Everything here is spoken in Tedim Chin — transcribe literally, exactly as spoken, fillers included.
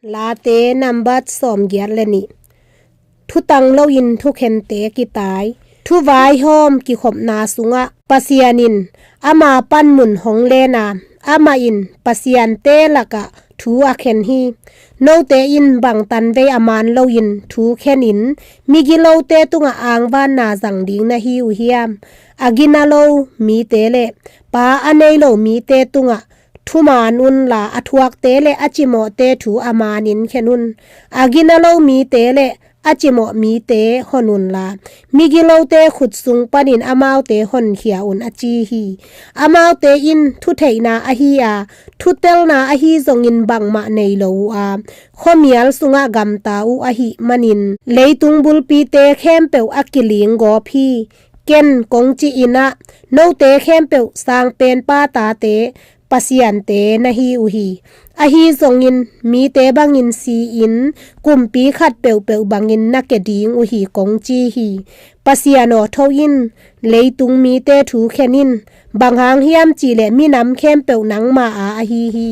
Late nambat sawmgiat le nih. Thutang loin thukhente kitai. Thuvaihawm kikhopna sungah Pasian in ama panmun hong len a, amah in pasiante lakah thu a khen hi. Note in bang tanvei a man loin thu khenin migilote tungah angvanna zang ding na hi uh hiam? A gina lo mite le pa a nei lo mite tungah thuman unla, a thuakte le a cimawhte thu a manin khen un. A gina lo mite le a cimawh mite hon unla, migilote khut sung panin amaute honkhia un, a ci hi. Amaute in thutheihna ahi a, thutelna ahi zongin bangmah nei lo uh a, khuamial sungah gamta uh ahih manin leitung bulpite khempeuh a kiling gawp hi. Ken kong ci-in ah, note khempeuh sangpenpa tate, pasiante na hi uh hi. Ahi zongin mite bangin si-in kumpi khat peuhpeuh bangin na ke ding uh hi, kong ci hi. Pasian aw, tho in, leitung mite thu khen in. Bang hang hiam cihleh minam khempeuh nangma a ahi hi.